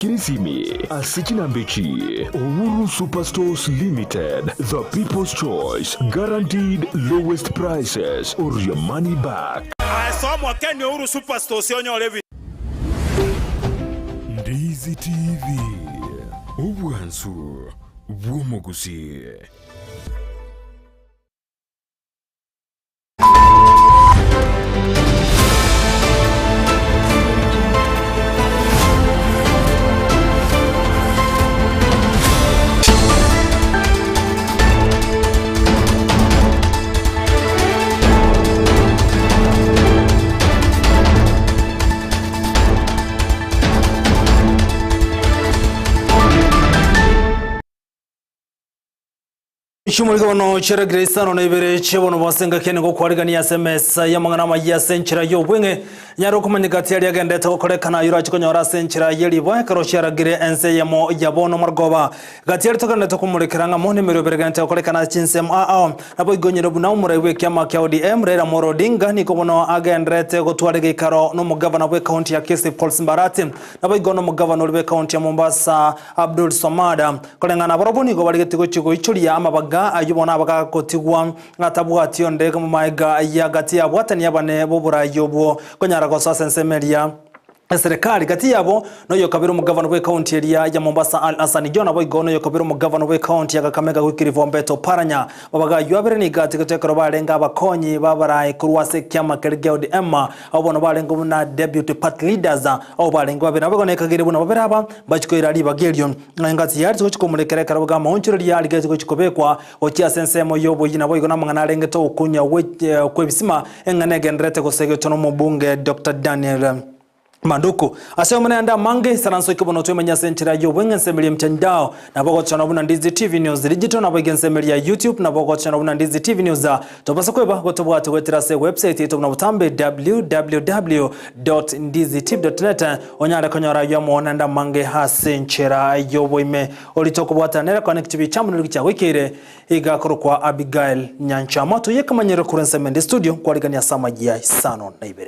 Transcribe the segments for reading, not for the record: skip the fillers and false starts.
Kirisimi ase chinamba echi, Uhuru Superstores Limited, the people's choice, guaranteed lowest prices or your money back. Ase omokeni Uhuru Superstores onyore ebinto. Ndizi TV, obwansu bw'omogusii. Chimorika bono chiaragire isano na ibere chiabono bonsi engaki nigo okwarigania ase emesa y'amang'ana amayia ase enchera y'obweng'e, nyare okomanyeka tiari agendete gokorekana ayio orache konyora ase enchera ye riboa ekero chiaragire ense eyemo ya bono marogoba. Gati aria togenderete komorekera ng'a mono emerobio eregente gokorekana ase chinsemo ao ao. Naboigo onyore buna omorai bw'ekiama kia ODM Raila Amolo Odinga nigo bono agendererete gotwara egeikaro nomogavana bw'ecounty ya Kisii Paul Simbarati. Naboigo nomogavana oria bw'ecounty ya Mombasa Abdul Swamad. Koreng'ana nabarabwo nigo barigetie gochia goichoria amabaga ayio bono abagagotigwa atabwati onde maega ya gati y'abwatani abane b'oboraai obwo konyara gosoa ase ensemo eria Eserekari. Gati yabo noyokabere omogavana bw'ecounty eria ya Mombasa Ali Hassan Joho naboigo noyokabere omogavana bw'ecounty ya Kakamega Wycliffe Ombeta Oparanya. Mabaga ayio abere nigo atigetwe ekero barenge abakonyi b'abarai korwa ase ekiama keria gia ODM Abwo bono barenge buna deputy party leaders, abwo barenge babere. Naboigo nekageire buna babere aba mbachie koira ribaga erio. Ng'a engasi yare tigochia komorekera ekero boka amaonchoreria arigetie gochia kobekwa gochia ase ensemo y'oboyia naboigo namang'ana arengete ogokunya kw'ebisima eng'ana egendererete gosegetwa nomobunge Doctor Daniel Manduku. Ase ayio naende amange, isaranso eke bono twemenye ase enchera y'obweng'e ensemeri y'emtandao, nabo ogochora buna Ndizi TV News Digital, naboigo ensemeri ya YouTube, nabo ogochora buna Ndizi TV News. Tobasa kweba gotobwate goetera ase ewebsite yaito buna botambe www.ndizitv.net onyare konyora ayio amo naende amange ase enchera y'oboime. Orite okobwatana nere connect bicha mono rigicha goikeire iga akorokwa Abigail Nyanchama toyie ekamanyerero korwa ensemo ende studio nkwarigania ase amayia 52.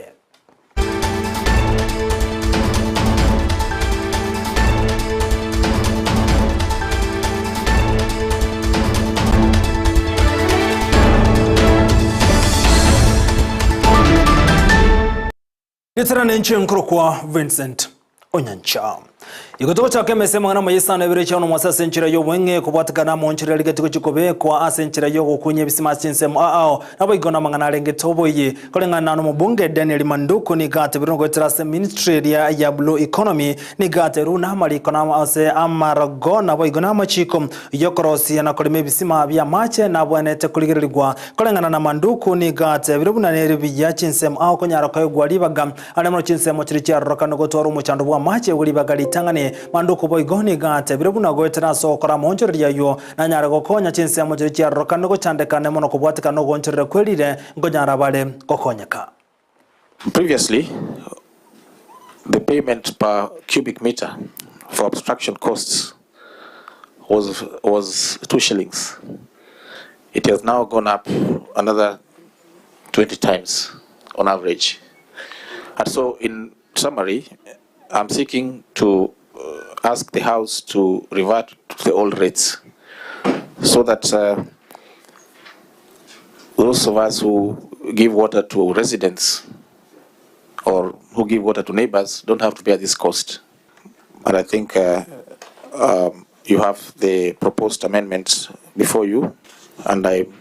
Getera nenche nkorokwa Vincent Onyancha. Igo togochaka emesa y'amang'ana amaya isano ebere chiaino mwase ase enchera y'obweng'e kobwatekana amonchera rigeti gochia kobekwa ase enchera y'ogokunya ebisima ase chinsemo ao naboigo namang'ana arengete oboiyi. Koreng'ana nomobunge Daniel Manduku nigo atebirwe goetera ase ministry eria ya Blue Economy nigo atebiru buna amariko na ase amarogo naboigo namachiko yokorosia na korema ebisima bi'amache nabwenerete korigererigwa. Koreng'ana na Manduku nigo atebire buna nere buya chinsemo ao konyara koegwa ribaga Are mono chinsemo chiria chiarorokana gotwara omochando bw'amache bwe ribaga ritang'ani. Manduku boigo nigo atebire buna goetera ase ogokora amaonchoreria ayio, nanyare gokonya chinsemo chiria chiarorokana gochandekane mono kobwatekana nogoonchorera kwerire nkonyara bare gokonyeka. Previously, the payment per cubic meter for abstraction costs was, was 2 shillings. It has now gone up another 20 times on average. And so in summary, I'm seeking to ask the House to revert to the old rates so that those of us who give water to residents or who give water to neighbors don't have to bear this cost. And I think you have the proposed amendments before you, and I'm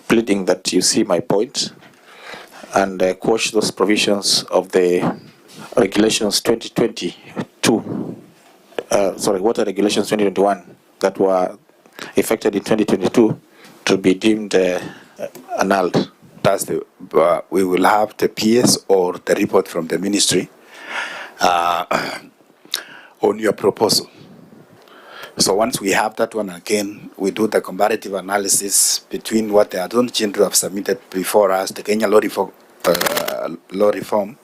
pleading that you see my point and quash those provisions of the regulations 2022, sorry, water regulations 2021 that were effected in 2022 to be deemed annulled. That's the, we will have the PS or the report from the ministry on your proposal. So once we have that one again, we do the comparative analysis between what the Attorney General have submitted before us, the Kenya Law Reform, Law Reform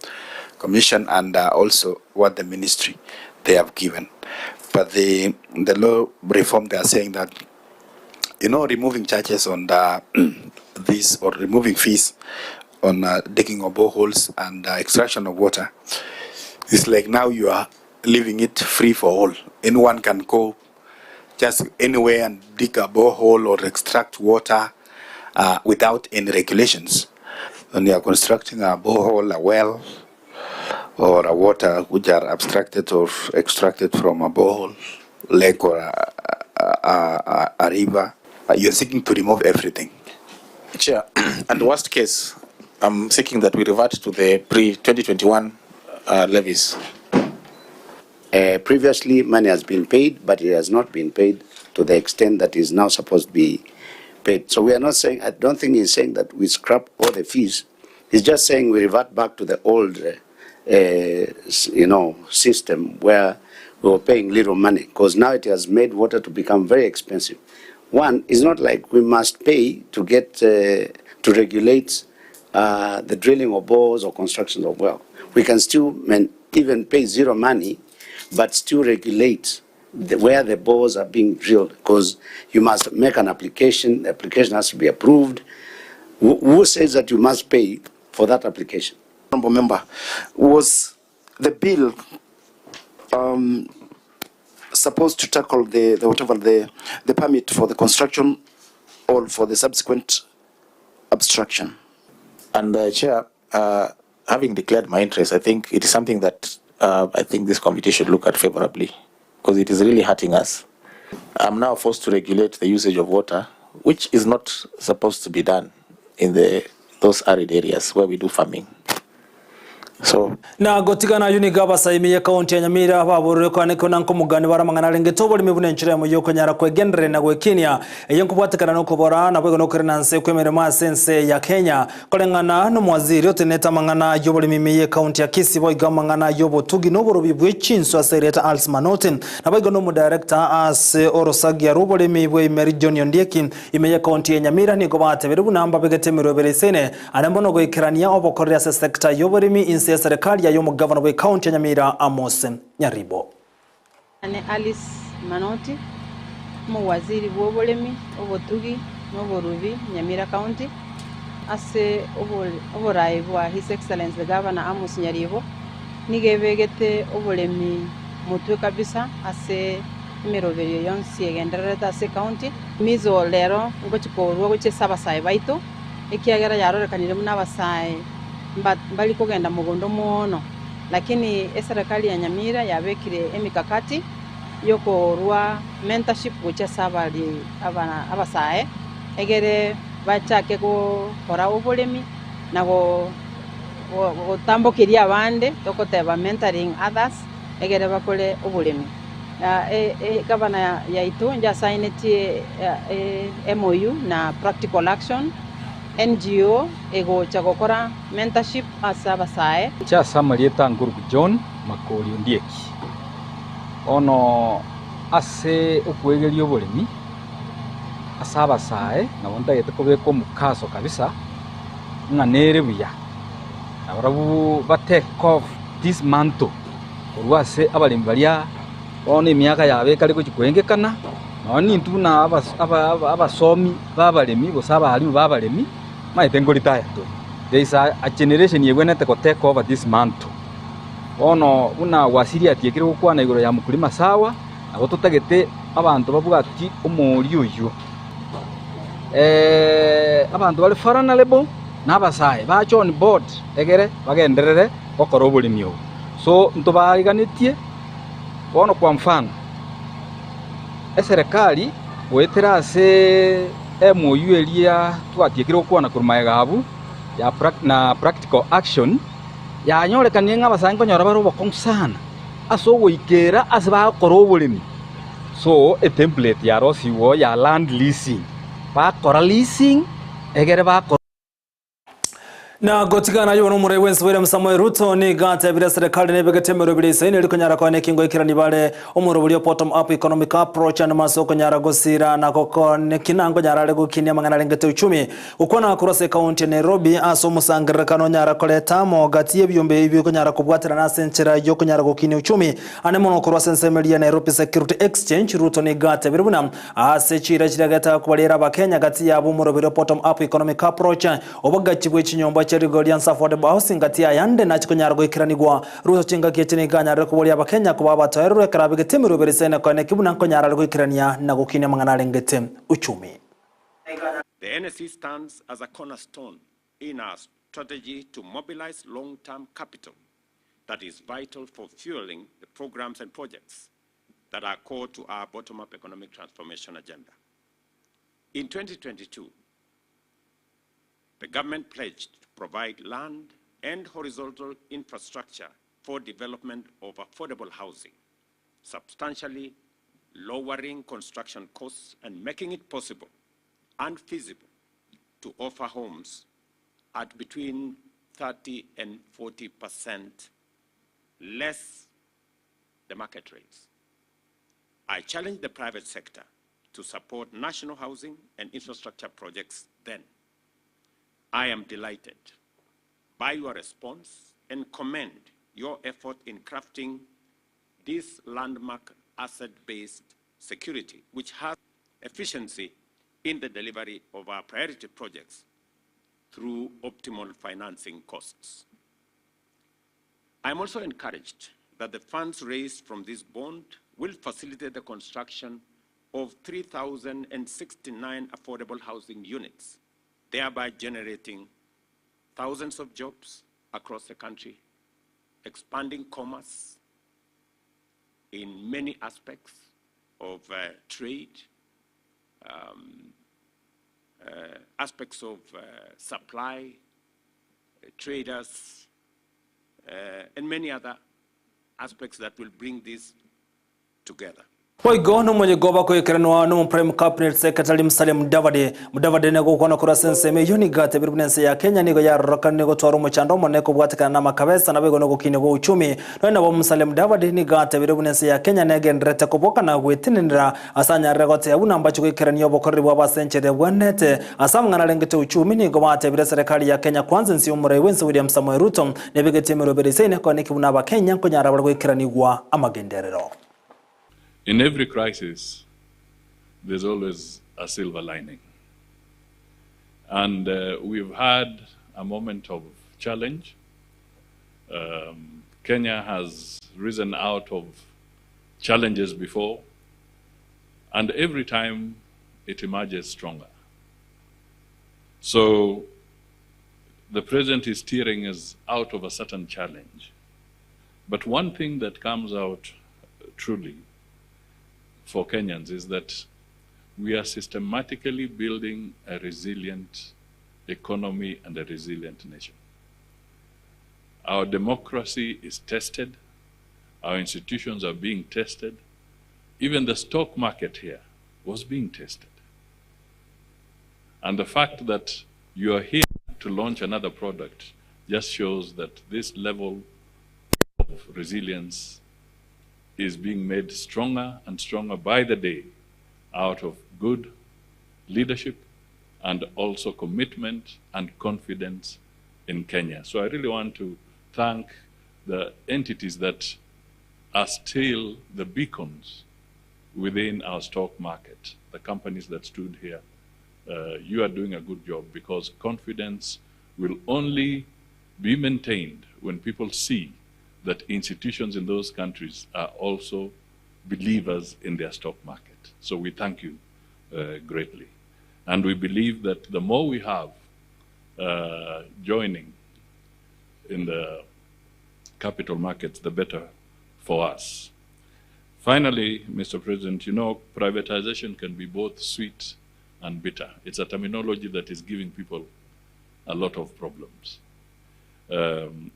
Commission, and also what the ministry they have given. But the, the law reform, they are saying that, you know, removing charges on the this or removing fees on digging of boreholes and extraction of water, it's like now you are leaving it free for all. Anyone can go just anywhere and dig a borehole or extract water uh, without any regulations. When you are constructing a borehole, a well, or a water which are abstracted or extracted from a borehole, lake or a, a, a, a river, you're seeking to remove everything. Chair, and worst case, I'm seeking that we revert to the pre-2021 levies. Previously, money has been paid, but it has not been paid to the extent that is now supposed to be paid. So we are not saying, I don't think he's saying that we scrap all the fees. He's just saying we revert back to the old, system where we were paying little money, because now it has made water to become very expensive. One, it's not like we must pay to get, to regulate the drilling of bores or construction of well. We can still even pay zero money, but still regulate where the bores are being drilled, because you must make an application, the application has to be approved. Who says that you must pay for that application? Honorable member, was the bill supposed to tackle the permit for the construction or for the subsequent abstraction? And Chair, having declared my interest, I think it is something that I think this committee should look at favorably, because it is really hurting us. I'm now forced to regulate the usage of water, which is not supposed to be done in those arid areas where we do farming. So na gotigana yuniga basaimiye kaunti ya Nyamira baborore kwa neko nanko mugani baramangana renge toboli mibune nchire mu yoko nyara kwegendere na gwekinia eyo nkubwatekana no kubora na bwego no kerena nse kwemere ma sense ya Kenya kolengana no mwaziri oteneta mangana yoboli mimiye kaunti ya Kisii boiga mangana yobotugi no borobi bwechinso asereta Als Manoten na bwego no mu director as Orosagia rubole mibwe Mary John Ondieki imeye kaunti ya Nyamira niko batebere bunamba begetemerwe beresene anembono goikerania obokorera se sector yoborimi inse serikali ya yomo governor wa county ya Nyamira Amos Nyaribo. Ane Alice Manoti mu waziri bw'obulemi obutugi n'oburubi Nyamira County ase oborayi bwa His Excellency the Governor Amos Nyaribo nigebegete obulemi mutwe kabisa ase emiroberio yonsi egendererete ase county mizo lero ngochikorwa gochesa abasae baito ekiagera yarorekanire muna abasae mbali kugenda mugondo muono, lakini eserikali ya Nyamira yabekire emikakati yokorwa mentorship gochesa abali abasae egere bachake gokora obulemi na gotambokiria abande tokoteba mentoring others egere bakore obulemi. Gavana yaitu njasainitie MOU na Practical Action NGO egocha gokora mentorship ase abasae. Chasamarieta Ngurugu John Makori Ondieki ono ase okwegeria oboremi ase abasae nabo ntagete kobeka omokaso kabisa ng'a nere buya nabarabu ba take off this mantle korwa ase abaremi baria bono emiaka yabe ekare gochi koengekana nonye nintu buna abasomi babaremi gose abarimu babaremi maete ngoritaya tori. There is a generation yebwenete go take over this mantle. Bono buna wasiri atiekire gokwana igoro ya mukulima sawa nabo totagete abanto babwati omori oyo. Abanto bari vulnerable n'abasae bache on board egere bagenderere gokora oboremi obo. So ntobariganetie bono kwa mfano eserikali goetera ase MOU eria twatiekire gokwana korwa maega abu ya na practical action yanyorekanie ng'a abasae nkonyora bare obokong'u sana ase ogoikera ase bagokora oboremi. So e template yarosiwo ya land leasing bakora leasing egere bakora Na gotigana yo no murai wensi William Samoei Ruto ni gata bila serikali ne begetemero bila isaini liko nyara kwa nekingo ikirani bale omuro bulio bottom up economic approach and masoko nyara gosira na koko nekinango nyara lego kinia mangana lengete uchumi ukona kurose county Nairobi aso musangirekano nyara koleta mo gati ebyombe ibyo konyara kubwatira na senchera yo konyara gokinia uchumi ane mono kurose nsemelia Nairobi Security Exchange Ruto ni gata birubuna ase chira chirageta kubalera abakenya gati yabo muro bulio bottom up economic approach obagachi bwe chinyomba chia rigori ase affordable housing gati y'ayande nachi konyara goikeranigwa. Ruto chingaki echi nigo anyarire koboria abakenya koba abatoereru ekero abegete emeroberi ase ene koene ki buna nkonyara are goikerania na gokinia amang'ana arengete uchumi. The NSE stands as a cornerstone in our strategy to mobilize long-term capital that is vital for fueling the programs and projects that are core to our bottom-up economic transformation agenda. In 2022, the government pledged to provide land and horizontal infrastructure for development of affordable housing, substantially lowering construction costs and making it possible and feasible to offer homes at between 30 and 40% less the market rates. I challenge the private sector to support national housing and infrastructure projects then. I am delighted by your response and commend your effort in crafting this landmark asset-based security, which has efficiency in the delivery of our priority projects through optimal financing costs. I am also encouraged that the funds raised from this bond will facilitate the construction of 3,069 affordable housing units, thereby generating thousands of jobs across the country, expanding commerce in many aspects of trade, aspects of supply, traders, and many other aspects that will bring this together. Boigo nomonyigo bakoikeranwa nomo Prime Cabinet Secretary Musalia Mudavadi. Mudavadi nigo gokwana korwa ase ensemo eyio nigo atebire buna ense ya Kenya nigo yarorokanire gotwara omochando omonene kobwatekana namakabesa naboigo nogokinia gwa uchumi. Nonya nabo Musalia Mudavadi nigo atebire buna ense ya Kenya negendererete koboka na gwetenenera ase anyarire goteba buna mbache goikerania obokoreri bwabo ase enchera ebwenerete. Ase amang'ana arengete uchumi nigo batebire eserekari ya Kenya Kwanza ense y'omorai bw'ense William Samoei Ruto nebegetie emeroberi ase ine koeneki buna abakenya nkonyara bare goikeranigwa amagenderero. In every crisis, there's always a silver lining. And we've had a moment of challenge. Kenya has risen out of challenges before, and every time it emerges stronger. So the president is steering us out of a certain challenge. But one thing that comes out truly for Kenyans is that we are systematically building a resilient economy and a resilient nation. Our democracy is tested. Our institutions are being tested. Even the stock market here was being tested. And the fact that you are here to launch another product just shows that this level of resilience is being made stronger and stronger by the day out of good leadership and also commitment and confidence in Kenya. So I really want to thank the entities that are still the beacons within our stock market, the companies that stood here. You are doing a good job because confidence will only be maintained when people see that institutions in those countries are also believers in their stock market. So we thank you greatly. And we believe that the more we have joining in the capital markets, the better for us. Finally, Mr. President, privatization can be both sweet and bitter. It's a terminology that is giving people a lot of problems.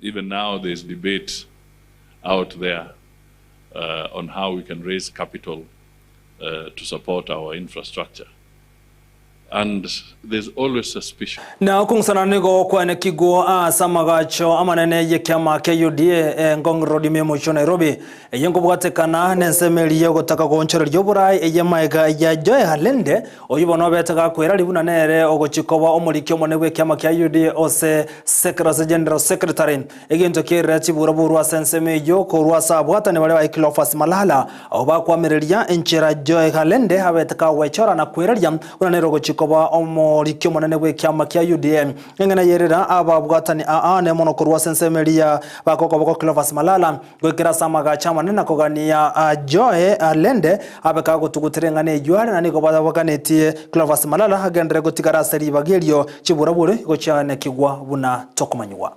Even now, there's debate out there on how we can raise capital to support our infrastructure. And there's always suspicion. Na okong'usana nigo kwaenekigwo ase amagacho amanene y'ekiama kia UDA e Ngong Road ime y'omochie o Nairobi, eye nkobwatekana nensemo eria y'ogotaka goonchoreria oborai eye maega ya Joe Halende oyio bono obete gakweraria buna nere ogochia koba omoriki omonene bw'ekiama kia UDA ose ase General Secretary. Egento kerire chiburaburu ase ensemo eyio korwa ase abwatani baria ba Cleophas Malala, abwo bakoamereria enchera Joe Halende abete kagwechora na kweraria buna nere ogochia koba. koba omoriki omonene bw'ekiama kia UDA. Eng'ena yerera ababwatani aa nemono korwa ase ensemo eria bakokoboko Cleophas Malala goikera ase amagacho amanene na kogania Joe Allende abe kagotugutera eng'ana eyio are na nigo baganetie Cleophas Malala agenderere gotigara ase ribaga erio chiburabure gochianekigwa buna tokomanyigwa.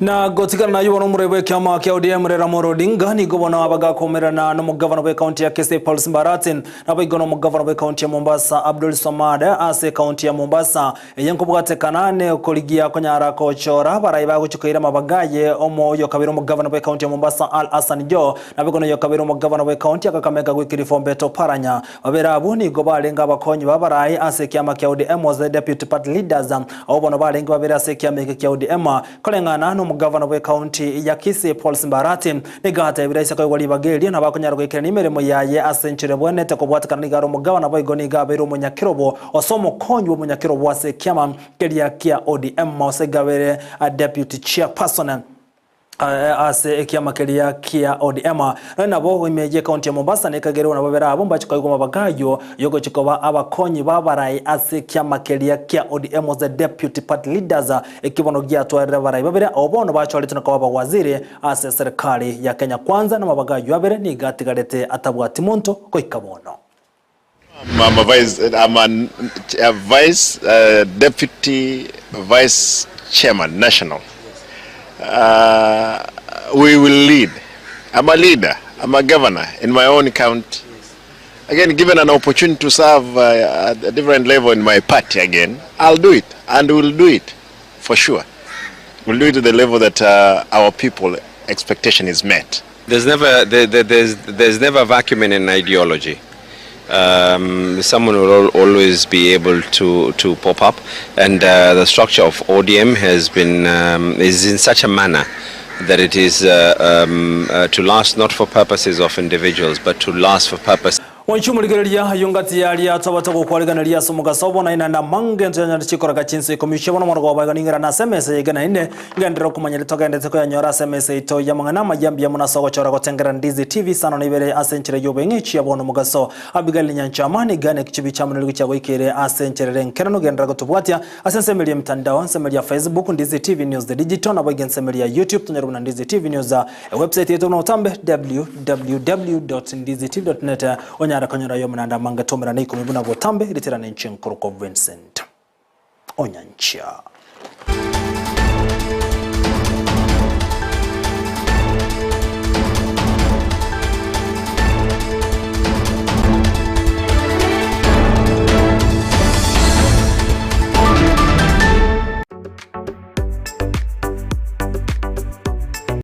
Na gotigana nayio bono omorweri bw'ekiama kia ODM Raila Amolo Odinga nigo bono abagakomerana nomogavana bw'ekaunti ya Kisii Paul Simbarati naboigo nomogavana bw'ekaunti ya Mombasa Abdul Swamad ase ekaunti ya Mombasa Eye nkobwatekana nokorigia konyara gochora abarai bagochia koira amabaga aye omo oyokabere omogavana bw'ekaunti ya Mombasa Al Hassan Joho naboigo noyokabere omogavana bw'ekaunti ya Kakamega Wycliffe Ombeta Oparanya. Babere abwo nigo barenge abakonyi b'abarai ase ekiama kia ODM was the deputy party leaders abwo bono barenge babere ase ekiama eke kia ODM koreng'ana nomogavana bw'ekaunti ya Kisii Paul Simbarati Nigo atebire ase koigwa ribaga erio, nabo akonyara goikerania emeremo yaye ase enchera ebwenerete kobwatekana nigo are omogabana boigo nigo abeire omonyakerobo ose omokonyi bw'omonyakerobo ase ekiama keria kia ODM ose igo abeire deputy chairperson ase ekiama keria kia ODM. Nonye nabo ime y'ecounty ya Mombasa nekageirwe buna babere abwo mbache koigwa amabaga ayio yogochia koba abakonyi b'abarai ase ekiama keria kia ODM ase deputy party leaders Ekio bono giatwarire abarai babere abwo bono bachoretwe na koba abawaziri ase eserekari ya Kenya Kwanza, na amabaga ayio abere nigo atigarete atabwati monto goika bono. I'm a vice, I'm a, a vice uh, deputy vice chairman national. Uh, we will lead. I'm a leader. I'm a governor in my own county. Again, given an opportunity to serve uh, at a different level in my party again, I'll do it and we'll do it for sure. We'll do it to the level that uh, our people expectation is met. There's never there, there, there's there's never vacuum in an ideology. Um, someone will always be able to to pop up, and uh, the structure of ODM has been um, is in such a manner that it is uh, um, uh, to last not for purposes of individuals but to last for purpose Goichia omorigereria ayio ngati yaria twabate gokwariganeria ase omogaso obo, naende naende amange ntonyare chikoraga chinsa ikomi chia bono omorwego obo ning'irane ase emesa ya igana ine, ngenderere okomanya riria togenderete koyanyora ase emesa yaito y'amang'ana amayia mbuya mono ase ogochora gotengera Ndizi TV isano na ibere ase enchera y'obong'echi ya bono omogaso. Abigail Nyanchama niga nekichibi chiamonerigo chiagoikeire ase enchera ere enkeranu genderera gotobwatia Ase ensemo eria y'emitandao, ensemo eria ya Facebook, Ndizi TV News The Digital, naboigo ensemo eria ya YouTube, tonyore buna Ndizi TV News. Ewebsite yaito buna otambe, www.ndizitv.net, onyare konyora aye omonande amange tomerane ikomi buna botambe, ritirane inche nkorokwa Vincent Onyancha.